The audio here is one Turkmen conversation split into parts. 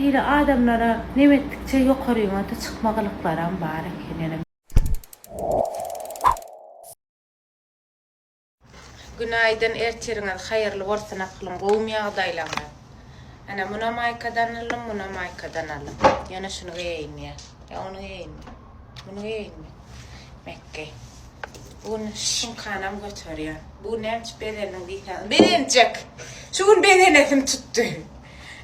hili adamlara neme etdikçe ýokaryňa-da çykma gylyklaram bar eken ýöne. Günaýdyn ertiriňiz haýyrly bolsun akylyň gowumy ýagdaýlaňyz. Ene munam maýkadan aldym munam maýkadan aldym. Ýöne şuny geýeýin diýýär. Ýa ony geýeýinmi? Muny geýeýinmi? Mekge. Bu gün şuňkanam göterýän. Bu gün näme üçin bezendiň diýseňiz, bezenjek. Şu gün bezenesim tutdy.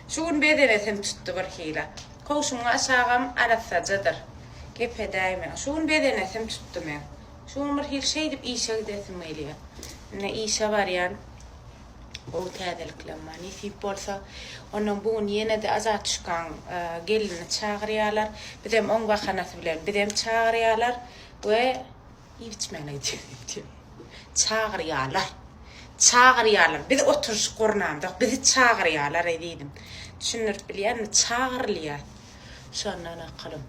Şu gün bezenesim tutdy bir hili. Kowşumyň aşagam arassajadyr. Gep edäýmäň. Şu gün bezenesim tutdy meň. Şu gün bir hili şeýdip işe gidesim gelýär. Indi işe barýan. Gowy täzeliklem bar. Nesip bolsa, ondan bu gün ýene-de Azatuşkaň gelnini çagyrýarlar. Bizem oň bahanasy bilen bizem çagyrýarlar we iýip-içmäne gidýäris. Çagyrýarlar. Çagyrýarlar. Biz oturyşyk gurnamzok. Bizi çagyrýarlar ezizim. Düşündirip bilýänmi? Çagyrylýar. Şondan akylym.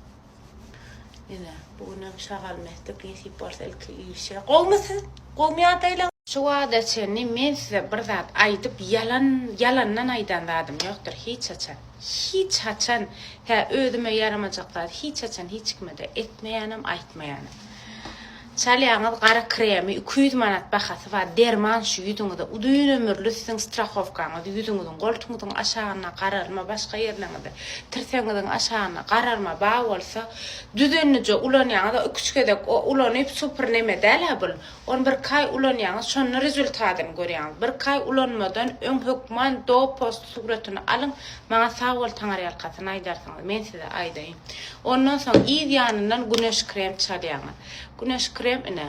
Ine, bu günem şagal meslik nesip bolsa ilki işe. Gowmy siz? Gowmy ýagdaýlaň? Şu wagta çenli men size bir zat aýdyp ýalan ýalandan aýdan zadym ýokdur hiç haçan. Hiç haçan hä özüme ýaramajak zady hiç haçan hiç kime-de etmeýänem aýtmaýanam. Çalýaňyz gara kremi 200 manat bahasy bar derman şu ýüzüňize uzyn ömürli siziň strahowkaňyz ýüzüňiziň goltuňyzyň aşagynda garalma başga ýerleriňizde tirsegiňiziň aşagynda gararma bar bolsa düzenlije ulanýaňyz o iki üç gezek o ulanyp super neme dälä bul ony birki aý ulanýaňyz şonda rezultadyny görýäňiz birki aý ulanmadan öň hökman do post suratyny alyň maňa sag bol taňyrýalkasyn aýdarsyňyz men size aýdaýyn ondan soň yz ýanyndan güneş krem çalýaňyz Güneş krem ine.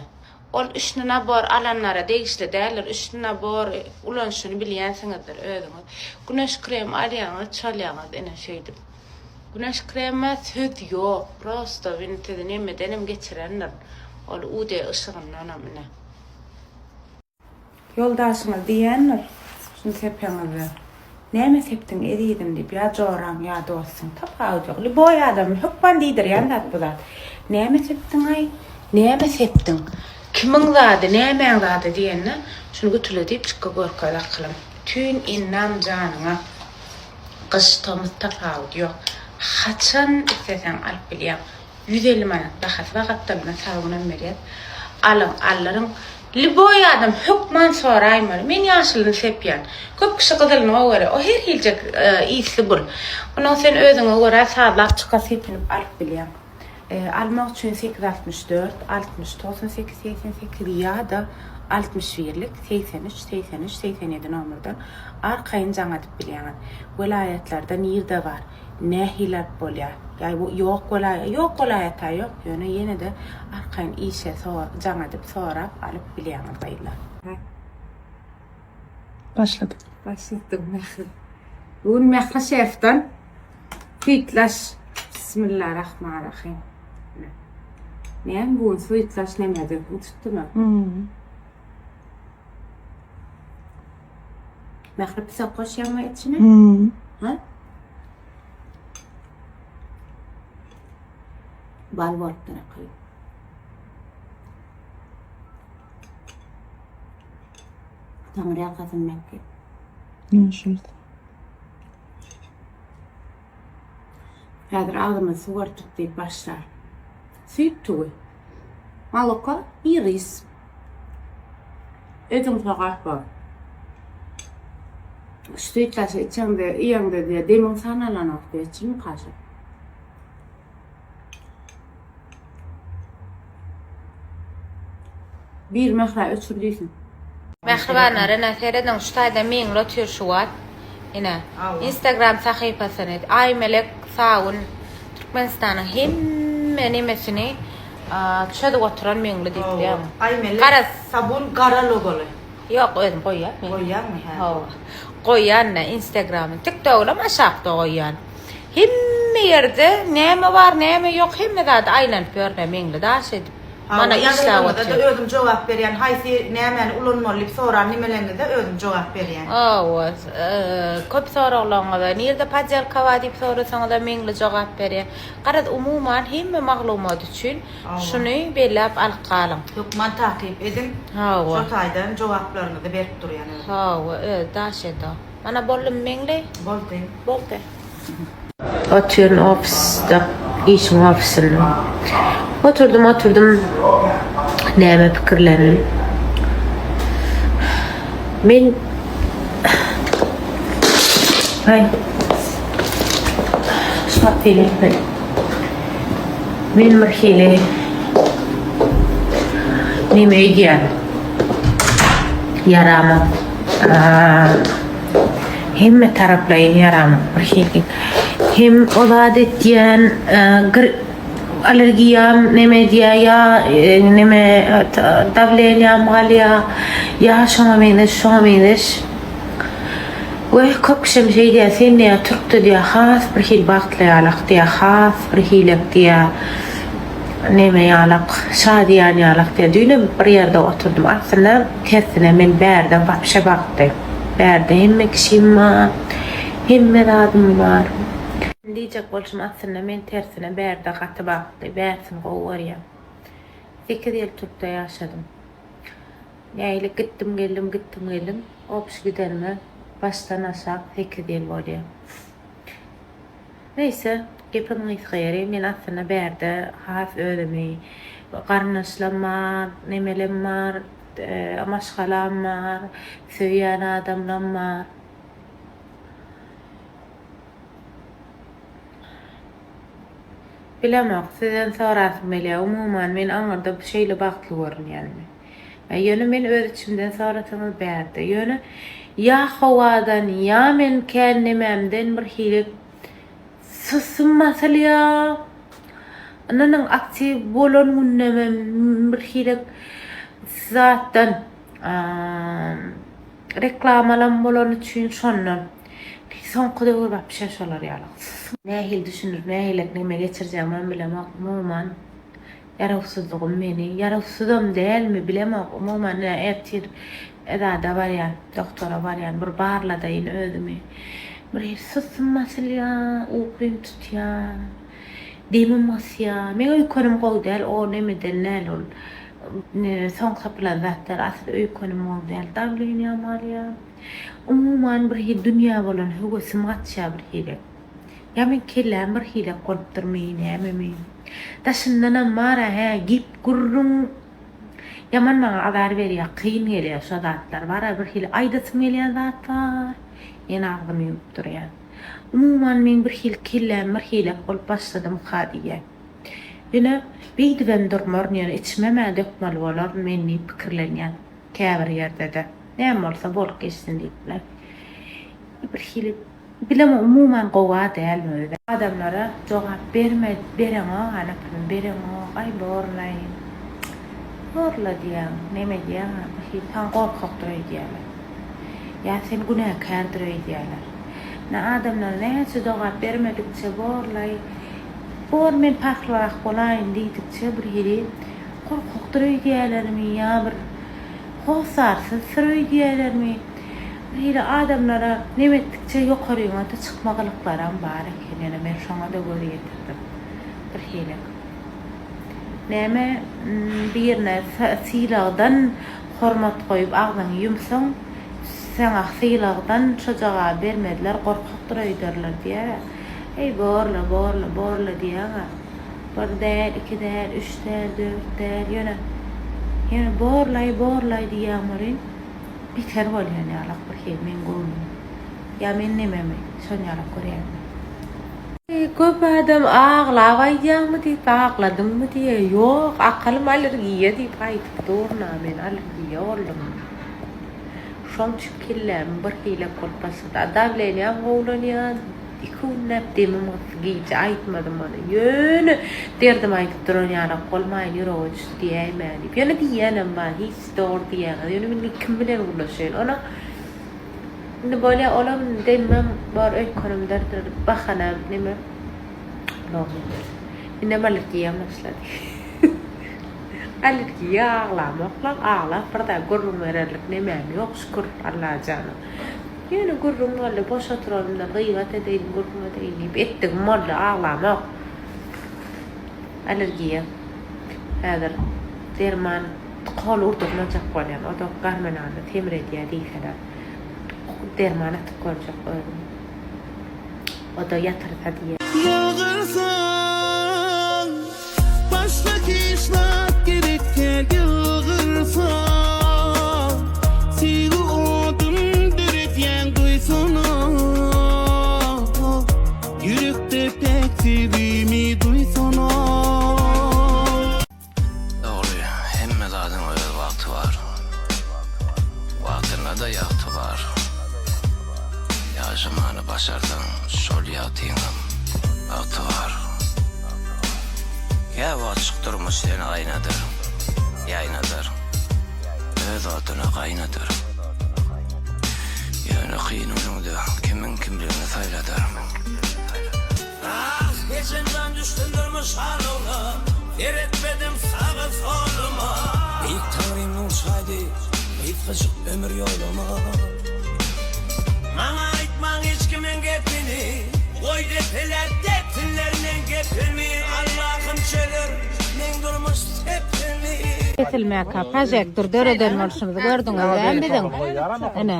Ol üçli nabor alanlara degişli däldir. Üçli nabor ulanyşyny bilýänsiňizdir özüňiz. Güneş krem alýaňyz, çalýaňyz ine şeýdip. Güneş kreme söz ýok. Prosto indi sizi nemedenem geçirendir. Ol UD yşygyndanam ine. Ýoldaşyňyz diýendir, Şuny sepeňizde. Näme sepdiň, ezizim diýip, ýa joraň, ýa dostuň, tapawudy ýok. Lýuboý adamy hökman diýdirýän zat bu zat. Näme sepdiň-aý? Näme sepdiň? Kimiň zady, nämäň zady diýende, şuny gütüle diýip çykgy görkez akylym. Tüýn ennam janyňa. Gyş, tomus tapawudy ýok. Haçan isleseň alyp bilýäň. 150 manat bahasy bar gapdalyndan sabynam berýär. Alyň, aldyryň. Lýuboý adam hökman soraýmaly. Men ýaşylyny sepýän. Köp kişi gyzylyny gowy görýär. O her hiljek ysly bul. Ondan sen özüňe görä sazlap çyka sepinip alyp bilýäň. Almak üçin 864 60 98 88 ýa-da 61-lik 83 83 87 nomerden arkaýyn jaň edip bilýäňiz. Welaýatlarda nirde bar? Nähili alyp bolýar? Ýa ýok welaýat, ýok welaýata ýok, ýöne ýene-de arkaýyn işe jaň edip sorap alyp bilýäňiz gyzlar. Başladyk. Başladyk Mähri. Bu gün Mähri şefden süýtlaş. Bismillah-Rahman-Rahim. Näme bu gün süýtlaş näme döküm tutdumy? Hmm. Mähri pisok goşýaňmy içine? Hmm. Ha? Bal bolupdyr akyl. Taňry ýalkasyn belki. Görüşürüz. Häzir agzyma suw artyp diýip başlar. Süýt tüwi. Moloko i rys. Ediň sogap bor. Şu süýtlaçy içeňde, iýeňde diýe demiň sanalanok diýe, çynmy kaşa? Bir Mähra öçür diýsin. Mähribanlar ine serediň şu taýda Meňli otyr şu wagt. Ine Instagram sahypasyny Aýmelek Sawun Türkmenistanyň hemme nemesini çözüp oturan Meňli diýip bilýäňmi? Aýmelek Garaz. Sabun gara logoly. Ýok özüm goýýan men. Goýýaňmy hä? Hawa. Goýýan-da Instagramyny. TikTogynam aşakda goýýan. Hemme ýerde näme bar, näme ýok hemme zady aýlanyp ýörne Meňli daş edip. Mana işläp otyr. Ýazgyňyzda özüm jogap berýän haýsy nämäni ulanmaly diýip soran nimeleňizde özüm jogap berýän. Hawa, köp soraglaryňyza nirde poddelka bar diýip sorasaňyzam Meňli jogap berýär. Garaz umuman hemme maglumat üçin şuny belläp alyp galyň. Hökman takyp ediň. Hawa. Şo taýdan jogaplaryňyzy berip durýan özüm. Hawa, özi daş eder. Mana boldumy Meňli? Boldy. Boldy. Otyryn ofisde, işiň ofisinde. Oturdym, oturdym. Näme pikirlendim? Men Ay. Şapili. Men bir hili neme edýän? Ýaramok. Hemme taraplaýyn ýaramok bir hili. Hem o zat etýän, allergiýam neme edýär, ýa neme dawleniýam galýar, ýa şoňa meňzeş, şoňa meňzeş. We köp kişem şeý diýýär, sen diýýär türkde diýýär has bir hili bagtly ýalak diýýär, has bir hilek diýýär, neme ýalak, şadyýan ýalak diýýär. Düýnem bir ýerde oturdym. Aslynda tersine men bärde wapşe bagtly. Bärde hemme kişim bar, hemme zadym bar. Diýjek bolşum aslynda men tersine bärde gaty bagtly, bärsini gowy görýän. Sekiz ýyl türkde ýaşadym. Nähili gitdim geldim gitdim geldim obşi gidenime başdan aşak sekiz ýyl bolýa. Neýse gepiň gysga ýeri men aslynda bärde has özümi garyndaşlam bar nemelem bar maşgalam bar söýýän adamlam bar. Bilemok sizden sorasym gelýär umuman men aňyrda şeýle bagtly görünýänmi? Ýöne men öz içimden sorasaňyz bärde. Ýöne ýa howadan ýa men kän nemämden bir hili sussum basylýa. Ynanyň aktiw bolan günlemem bir hili zatdan reklamalam bolany üçin şondan. Soňky döwür wapşe şolar ýaly. Nähili düşündirip nähili neme geçirjegimem bilemok umuman. Ýarawsyzlygym meni, ýarawsyzam dälmi, bilemok, umuman ine ertir zada barýan, doktora barýan, bir barladaýyn özümi. Bir hili sussum basylýar, ukym tutýar, demim gysýar. Meň öýkenim gowy däl, o nemeden däl ol, soň tapylan zat däl, asyl öýkenim gowy däl, dawleniýam galýar. Umuman bir hili dünýä bolan höwesim gaçýar bir hili. Ýa meň kelläm bir hilek bolupdyrmy, nämemi. Daşyndanam bar-a hä, gep-gürrüň ýaman maňa azar berýär, kyn gelýär şo zatlar. Bar-a bir hili aýdasym gelýän zat bar, ýene agzymy ýumup durýan. Umuman meň bir hili kelläm bir hilek bolup başladymyka diýýän. Ýöne beýdibem durmaryn, ýöne içimem-ä dökmeli bolaryn men diýip pikirlenýän käbir ýerde-de. Näme bolsa bolup geçsin diýip. Bir hili Bilemok umuman gowa dälmi özi. Adamlara jogap berme bereňok anapyny bereňok aý borlaý borla diýýäň neme diýýäň bir hili saňa gorkakdyr öýdýärler ýa sen günäkärdir öýdýärler ine adamlara näçe jogap bermedikçe borlaý bor men parhlyrak bolaýyn diýdikçe bir hili gorkakdyr öýdýärlermi ýa bir hossarsyzdyr öýdýärlermi Beýle adamlara nem etdikçe ýokaryňa-da çykma gylyklaram bar eken, ýöne men şoňa-da göz ýetirdim. Birhili. Näme, birine sylagdan hormat goýup agzyňy ýumsaň, saňa sylagdan şo jogaby bermezler, gorkakdyr öýderler diýer-ä. Eý, borla, borla, borla diýýäň-ä. Bir däl, iki däl, üç däl, dört däl, ýöne, ýöne borlaý, borlaý diýýäň welin, Beter bolýan ýalak bir hili meň göwnüme. Ýa men nememi şon ýalak görýänmi. Köp adam aglap aýdýaňmy diýip agladyňmy diýýä ýok akylym allergiýa diýip aýdyp durna men allergiýa boldum. Şoň üçin kelläm bir hilek bolup başlady. A dawleniýam gowulanýa iki günläp demim gysdy gije aýtmadym ony. Ýöne derdim aýdyp duran ýalak bolmaýyn ýürege düşdi diýäýmäýin diýip. Ýöne diýýänem bar hiç Dogry diýýäňiz. Ýöne men kim bilen gürleşeýin. Ona indi bolýa olam indi demmem bor öýkenim derdir bahana neme Indem allergiýam başlady. Allergiýa aglamokla aglap bir zat gürrüň bererlik nemäm ýok şükür Allajana. Ýöne gürrüň boldy boş oturanymdan gybat edeýin gürrüň edeýin diýip etdigim boldy aglamok. Allergiýa. Häzir derman kol urdurmajak bolýan. O-da gormonalny semredýär diýseler. Derman atyp görjek özüm. O-da ýatyrsa diýýär. Ýürekde päk söýgimi duýsana. Dogry, hemme zadyň öz wagty bar. Wagtynda-da ýagty bar. Ýaşamany başarsaň, şol ýagtyňam bagty bar. Käwagtjyk durmuş seni aýnadar, ýaýnadar, öz oduna gaýnadar. Ýöne kyn günüňde kimiň kimligini saýladar. Ah, ejem jan düşdüm durmuş alawna, Seretmedim saga-soluma. Beýik Taňrym nur çaýdy gysgajyk ömür ýoluma. Maňa aýtmaň hiç kimiň gepini, Goý depeläp depsinler meň gepimi. Allahym çözer meň durmuş sepimi. Kesilmäkä prožektor döreden bolşumyzy gördüňiz dämi biziň? Ine.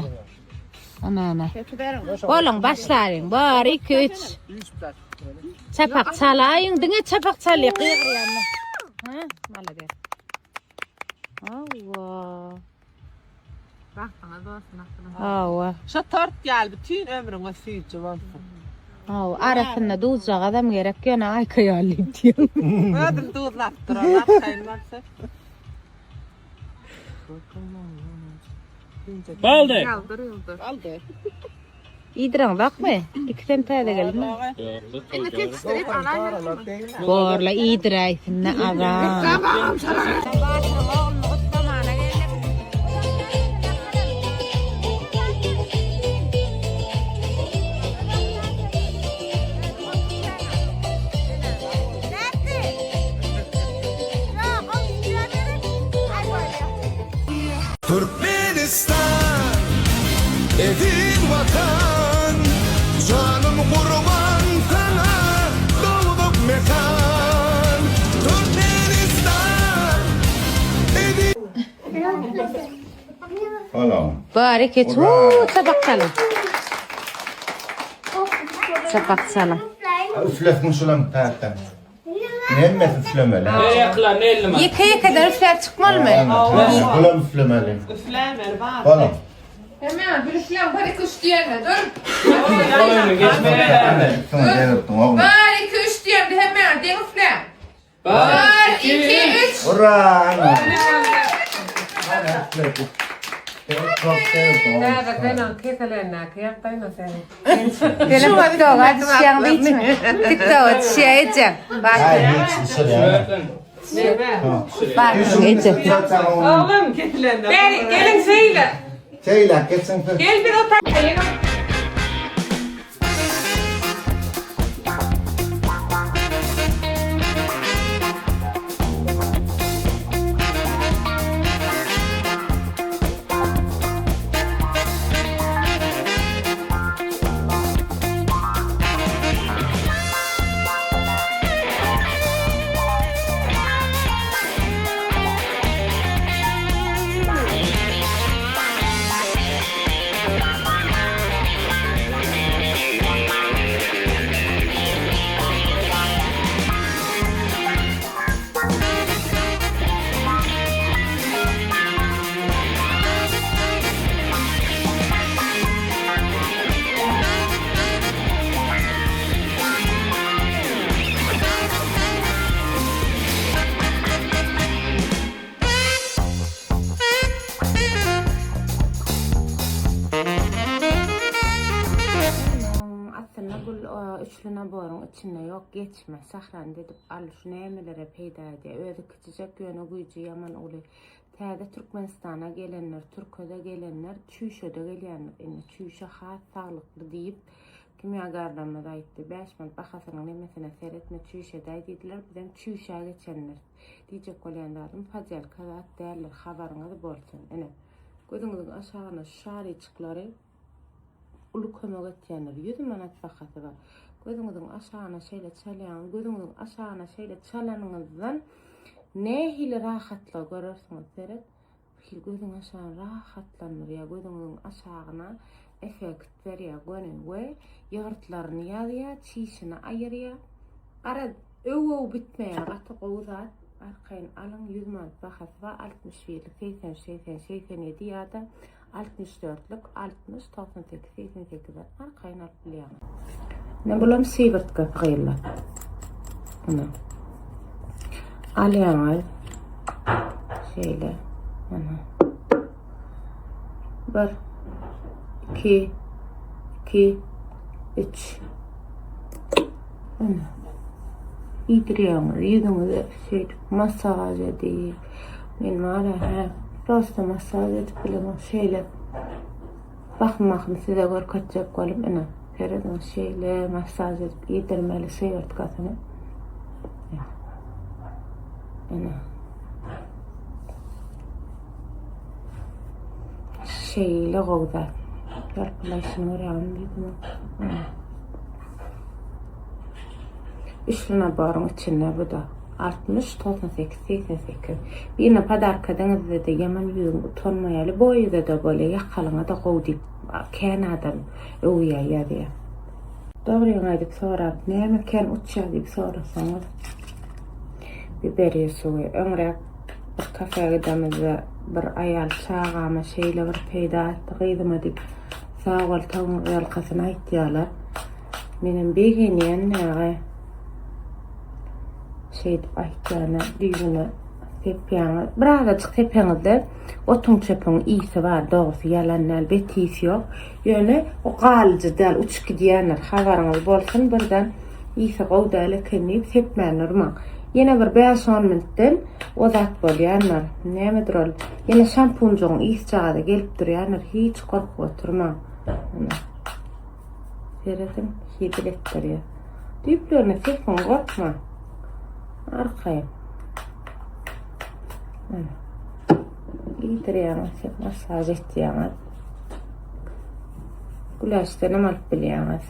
Ine ine. Boluň başlaýyň. Bir, iki, üç. Çapak çalaýyň, diňe çapak çalýa gygyrýan. Ha, malades. Hawa. Bagtyňyz bolsun aslym. Hawa. Şu tort ýaly bütün ömrüňe süýji bolsun. Hawa, arasynda duzjagazam gerek ýöne aýka ýaly diýip diýen. Özüm duzlap duran arkaýyn bolsa. Baldy. Ýaldyr ýyldyr. Aldy. Iýdireňzokmy? Ikisem täze geldi. Indi kekişdirip alaýmaly. Borla iýdiräýsin-de azam. Batyryň ogluny gutlamana geldik. Türkmenistan eziz watan Janym gurban saňa dogduk mekan Türkmenistan eziz Salam. Bari geç. Huu, çapak çalyň. Çapak çalyň. Üflesin şulam täzeden. Hemmesi üflemeli. Ýakylan elli Ýeke ýekeden üfläp çykmalymy? Bulam üflemeli. Üflämeli bar. Olam. Hemen bir üflän bir iki üç diýende dur. Soň gelipdiň oglum. Bir iki üç diýende hemen deň üflän. Bir iki üç. Ura! Ana üfledi. Çok sevdim. Senem TikToka düşýäň diýçmi? TikToka düşýä ejem. Ay hiç içer Batyryň eje. Oglum kesilende. Beri gelin söyle. Seýle geçin. Gel bir otur. Aslynda bul üçli naboryň içinde ýok geçme sahran edip al şu nämelere peýda edýär özi kiçijek ýöne güýji ýaman uly täze Türkmenistana gelenler Türkede gelenler çüýşede gelýändir indi çüýşe has saglykly diýip kimýagarlarymyz aýtdy 5 manat bahasynyň nemesine seretme çüýşedäý diýdiler bizem çüýşä geçendiris diýjek bolýan zadym podelka zat däldir habaryňyz bolsun ine gözüňiziň aşagyna şu şaryçyklary uly kömek etýändir. 100 manat bahasy bar. Gözüňiziň aşagyna şeýle çalýaňyz, gözüňiziň aşagyna şeýle çalanyňyzdan nähili rahatlygy görersiňiz. Seret, bir gözüň aşagyny rahatlandyrýar, gözüňiziň aşagyna effekt berýär göni we ýygyrtlaryny ýazýar, çişini aýyrýar. Garaz, öw-öw bitmeýär, gaty gowy zat. Arkaýyn alyň, 100 manat bahasy bar, 61-lik, 83, 80, 87 ýa-da 64-lük, 60, 98, 88-den arkaýyn alyp bilýäňiz. Ne bulam sywyrtgasy gyzlar. Ine. Alýaňyz. Şeýle. Ine. 1 2 2 3 Ine. Iýdirýäňiz, ýüzüňize şeýdip massaž edip. Men bar hä, prosta massaž edip bilemok. Şeýle. Bahym bahym size görkezjek bolup ine. Serediň şeýle massaž edip iýdirmeli sywyrtgasyny. Ine. Şeýle gowy zat. Ýalpylaýşyny görýäňmi diýdim. Üçli naboryň içinde bu da. 60, 98, 88. Birine podarka ediňizde-de ýaman ýüzüň utanmaýaly, bo ýüze-de bolýa, ýakalyňa-da gowy diýip kän adam öwýä ýazýa. Dogryňy aýdyp sorap, näme kän uçýa diýip sorasaňyz, biberiýe suwy. Öňräk bir kafe gidemizde bir aýal çagama şeýle bir peýda etdi gyzyma diýip sag bol taňry ýalkasyn aýtýalar. Menem begenýän näge. Şeýdip aýtýana düýbüne sepýäňiz. Birazajyk sepeňizde otuň çöpüň ysy bar, dogrusy ýalan däl, bet ysy ýok. Ýöne o galyjy däl, uçup gidýändir. Habaryňyz bolsun, birden ysy gowy däl eken diýip sepmän durmaň. Ýene bir bäş-on minutden o zat bolýandyr. Nämedir ol? Ýene şampunjygyň ysjagazy gelip durýandyr. Hiç gorkup oturmaň. Serediň, hezil etdirýär. Düýplerine sepiň, gorkma. Arkaýyn. Iýdirýäňiz, sen massaž etýäňiz. Güläçden hem alyp bilýäňiz.